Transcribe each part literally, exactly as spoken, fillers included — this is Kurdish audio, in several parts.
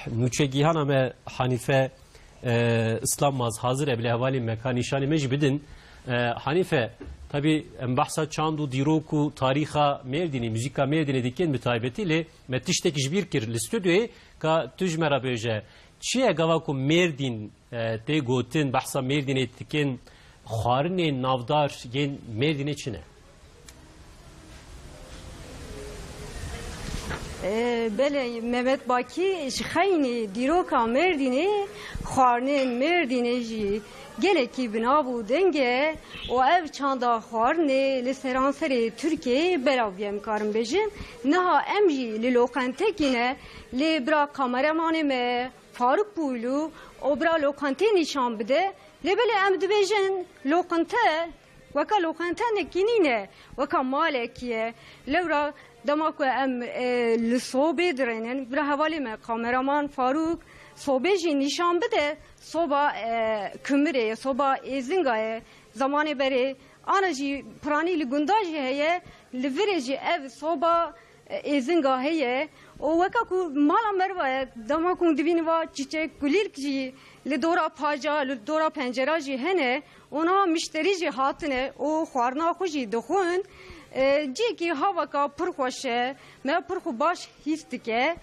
Nûçegîhana me Hanife, e, Islam Maz hazir e, bi lê hevalên me ka nîşanê me jî bidin. E, Hanife, tabî em behsa çand û dîrok û tarîxa Mêrdînê, muzîka Mêrdînê dikin bi taybetî, lê me tiştek ji bîr kir li stûdyoyê, ka tu ji me re bêje. Çi ye gava ku Mêrdîn, e, tê gotin, behsa Mêrdînê dikin, xwarinên navdar yên Mêrdînê çi ne? E, belê, Mehmet Bakî, ji xeynî dîroka Mêrdînê, xwarinên Mêrdînê jî gelekî bi nav û deng e û ev çanda xwarinê li seranserê Tirkiyeyê belav bûye, em karin bêjin. Niha em jî li loqentekî ne, lê bira kameramanê me Faruk Bûlû û bira loqentê nîşan bide. Lê belê em dibêjin loqente, weka loqentenekî nîne, weka malekî ye. Lewra dema ku em, e, li sobê dirênin, bira hevalê me kameraman Faruk sobê jî nîşan bide, soba, e, kumirê ye, soba êzinga ye. Zamanê berê ana jî piranî li gunda jî heye, li virê jî ev soba, e, êzinga heye. Û weka ku mala meriva ye, dema ku dibînin va çîçek, kulîlk jî li dora paca, li dora pencera jî hene. Û niha mişterî jî hatine û xwarina xwe jî dixwin. E, cihekî haveka pir xweş e, me pir xwe baş hîs dike.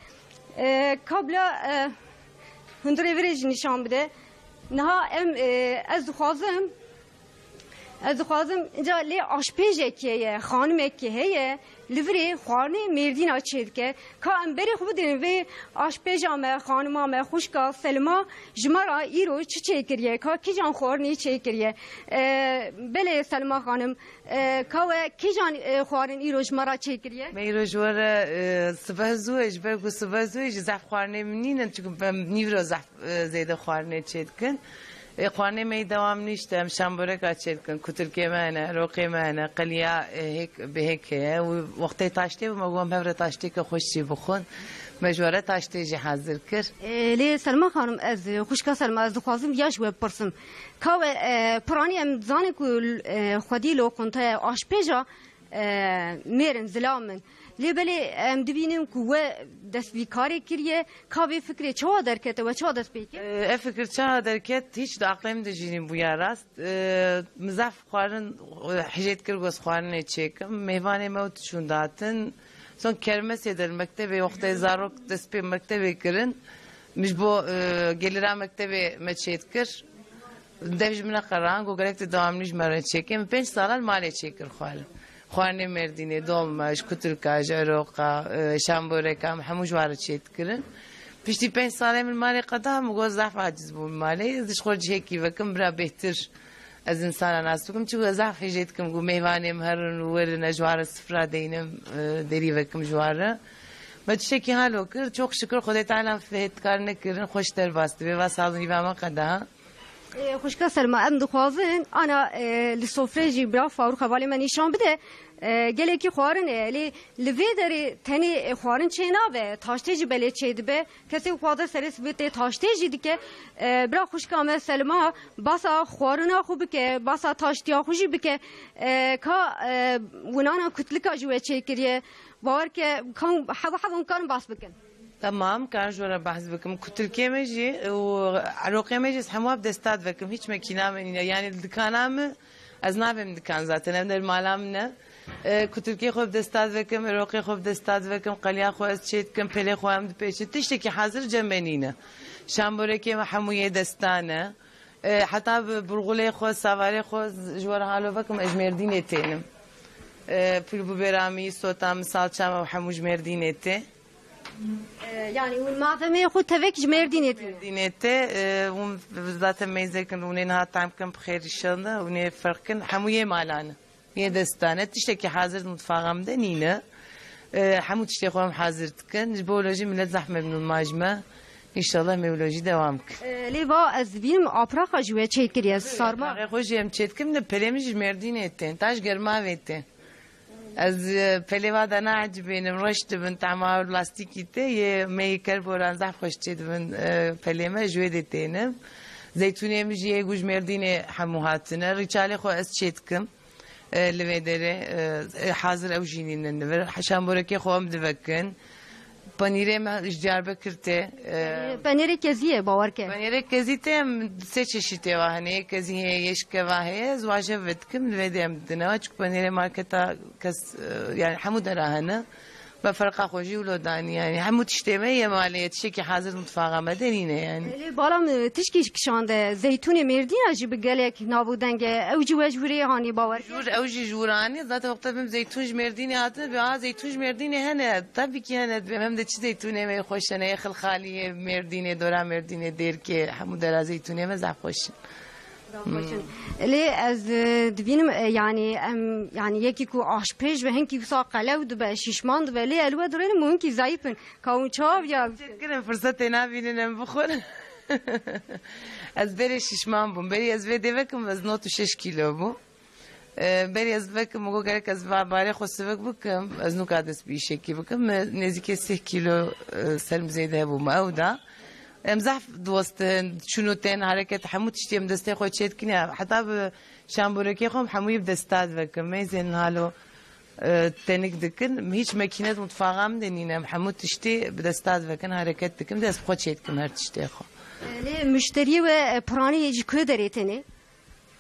E, kabla, e, hundirê virê jî nîşan bide. Niha em, e, ez dixwazim, ez dixwazim, inca lê aşpêjekê ye, xanimekê heye, li virê xwarinê Mêrdîna çêdike. Ka em berê xwe bidin vê aşpêja me, xanima me, xwişka Selma ji me re îro çi çêkiriye? Ka kîjan xwarinî çêkiriye? E, belê Selma xanim, e, ka we kîjan, e, xwarin îro ji me re çêkiriye? Me îro ji we re, e, sibe zû e, ji ber ku sibe zû e, jî zehf xwarinê min nînin, çunku em nîvro zehf, e, zêde xwarinê çêdikin. E, xwarinê me yî dewam nîşte, em şamboreka çêdikin, kutilkê me hene, roqê me hene, qeliya, e, hêk, bi hêk heye. Û wextê taştê bû, me got em hev re taştêke xweş jî bixwin. Me ji we re taştê jî hazir kir. E, lê Selma xanim, ez, e, xwişka Selma, ez dixwazim ya ji we bipirsim. Ka we, e, piranî em dizanin ku, e, xwedî loqinte ye, aşpêja, e, mêr in, zilam in. Lê belê em dibînin ku we dest vî karê kiriye, ka vê fikrê çawa derkete, we çawa dest pê kir? E, ev fikir çawa derket, hiç di aqlê min de jî nîbûya rast. E, min zehf xwarin, e, hijêt kir, got xwarinê çêkim. Mêvanê me û tişûn datin. Son kermesê de li mektebê, wextê zarok dest pê mektebê kirin, min ji bo, e, gelira mektebê me çêdikir. Dev ji min re qeran, got gerek tu dewamlî ji me re çêkê. Min pênc sala li malê çêkir xwarin. Xwarinê Mêrdînê, dolma, ji kutilka, ji eroqa, e, şamboreka, min hemû ji wan re çêdikirin. Piştî pênc salê min malê qeda, min got zaf aciz bûm malê. Ez ji xwe cihekî vekim, bira bêhtir ez insana nas bikim. Çunku ez zaf hêjê dikim ku mêvanê min herin û werin, ez ji wan re sifra deynim, e, derî vekim ji wan re. Me tiştekî halo kir, çok şükür Xwedê Teala fêtkar nekirin, xweş derbas dibe, va sal û nîva me qeda. Ê, xwişka Selma, em dixwazin ana, e, li sofrê jî bira Farûq hevalê me nîşan bide. E, gelekî xwarin e, lê li vê derê tenê, e, xwarin çê nabe, taştê jî belê çê dibe. Kesê xwaze serê sibê tê taştê jî dike. E, bira xwişka me Selma, basa xwarina xwe bike, basa taştiya xwe jî bike. E, ka, e, winana kutlika ji we çê kiriye. Bawer ke, kan, hewa hewa hûn karin bas bikin. Tamam, karin ji we re behs bikim. Kutilkê me jî û eroqê me jî ez hemû bi desta divekim. Hiç mekîna me nîne. Yanî li dikana me, ez navêm dikan zaten. Ev der mala min e. E, kutilkê xwe bi desta divekim, eroqê xwe bi desta divekim, qeliya xwe ez çê dikim, pelê xwe em dipêçin. Tiştekî hazir cem me nîne. Şamborekê me hemû yê desta ne. E, heta bi burgulê xwe, savarê xwe ji we re halo vekim, ez ji Mêrdînê tênim. E, pul biberê me, sota me, salça me, hemû ji Mêrdînê tê. E, yanî hûn malzemeyê xwe tevek ji Mêrdînê tînin? Mêrdînê tê, e, hûn zaten meyzek in, hûn ê niha tam bikin bi xêr inşallah, hûn ê ferq kin, hemû yê malan e. Yê destan e, tiştekî hazir di mutfaxa min de nîne. E, hemû tiştê xwe em hazir dikin. Ji bo wilo jî milet zehf memnûn ma ji me. Înşallah me wilo jî dewam kin. E, lê va ez dibînim apraxa ji we çêkiriye, sarma. Apraxê xwe jî em çêdikin, de pelê min jî ji Mêrdînê tên, ta ji Germavê tên. Ez, e, pelê va de naecibînim, reş dibin, tema lastîkî tê, yê me yê kerboran zehf xweş çêdibin, e, pelê me, ji wê dê tênim. Zeytûnê min jî yê ku ji Mêrdînê hemû hatine. Rîçalê xwe ez çêdikim. E, li vê derê, e, e, hazir ew jî nînin li vir. Şamborekê xwe em divekin. Panîrê me ji Diyarbekir tê. E, Penêrê kezî ye, bawer ke. Penêrê kezî tê, em sê çeşîtê wa hene. Yê kezî heye, yê şikeva heye. Ez waje vedikim, li vê de em didine. Çik panêrê marketa kes, e, yani hemû dera hene. Me ferqa xwe jî wilo danî, yani hemû tiştê me yê malê ye, tiştekî hazir mutfaxa me de nîne yani. Lê bala min, e, tişkî kişande, zeytûnê Mêrdîna jî bi gelek nav û deng e. Ew jî we ji hûrê hanî, bawer ke. Jûr, ew jî ji hûr anî. Zaten wexta bim zeytûn ji Mêrdînê hatine, bi a zeytûn ji Mêrdînê hene. Tabii ki hene, dibêm hem de çi zeytûnê me xweş hene, yê Xilxaliyê, Mêrdînê, dora Mêrdînê, Dêrkê, hemû dera zeytûnê me zaf xweş in. Zaf xweş in. Lê ez, e, dibînim, e, yani em, yani yekî ku aşpêj be, hinkî wisa qelew dibe, şîşman dibe, lê ez li we dirênim û hinkî zayîf in. Ka hûn çawa viya? Çêdikirin, firsetê nabînin em bixwin. Ez berê şîşman bûm. Berî ez vê dê vekim, ez nod û şeş kîlo bûm. E, berî ez vekim, got gerek ez ba-, barê xwe sivik bikim. Ez nûka dest bi îşekî bikim. Me nêzîkê sih kîlo, e, ser min zêde hebû me ew da. Em zehf diwestin, çûn û tên, hereket, hemû tiştî em destê xwe çê dikin. Ya, heta bi şamborekê xwe em hemûyî bi desta divekin. Meyzên halo, e, tenik dikin. Hîç mekîne di mutfaxa min de nîne. Em hemû tiştî bi desta divekin, hereket dikin. Dest xwe çê dikim her tiştê xwe. Lê muşteriyê we, e, piranî ji ku derê têne?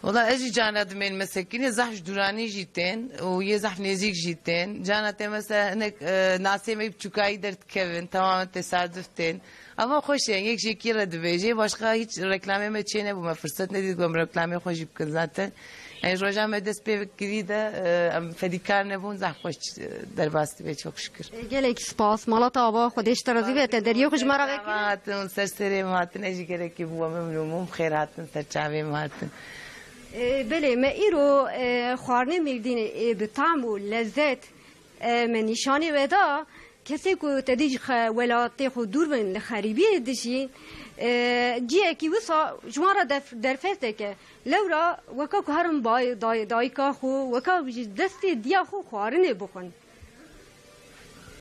Wela ez jî cana dimên mesekînê, zehf ji dûranî jî tên û yê zehf nêzîk jî tên. Cana tê mesela hinek, e, nasê me biçûkayî derdikevin, tamamen tesaduf tên. Ama xweş e, yek ji yekî re dibêje, başqa hiç reklamê me çê nebû, me firset nedît ku em reklamê xwe jî bikin zaten. Yani ji roja me dest pê kirî de, e, em fedîkar nebûn, zehf xweş, e, derbas dibe, çok şükür. E, gelek spas, mala te ava, Xwedê ji te razî be, te deriyê xwe ji me re vekir. Hatin, ser serê min hatin, ez jî gelekî bi we memnûn bûm, xêr hatin, ser çavê min hatin. E, belê, me îro, e, xwarinê Mêrdînê, e, bi tam û lezzet, e, me nîşanê we da. Kesê ku te dî ji xe-, welatê xwe dûr bin, li xerîbiyê dijîn, e, ciyekî wisa ji wan re def-, derfet dike. Lewra weka ku herin bay-, day-, dayika xwe, weka ji destê diya xwe xwarinê bixwin.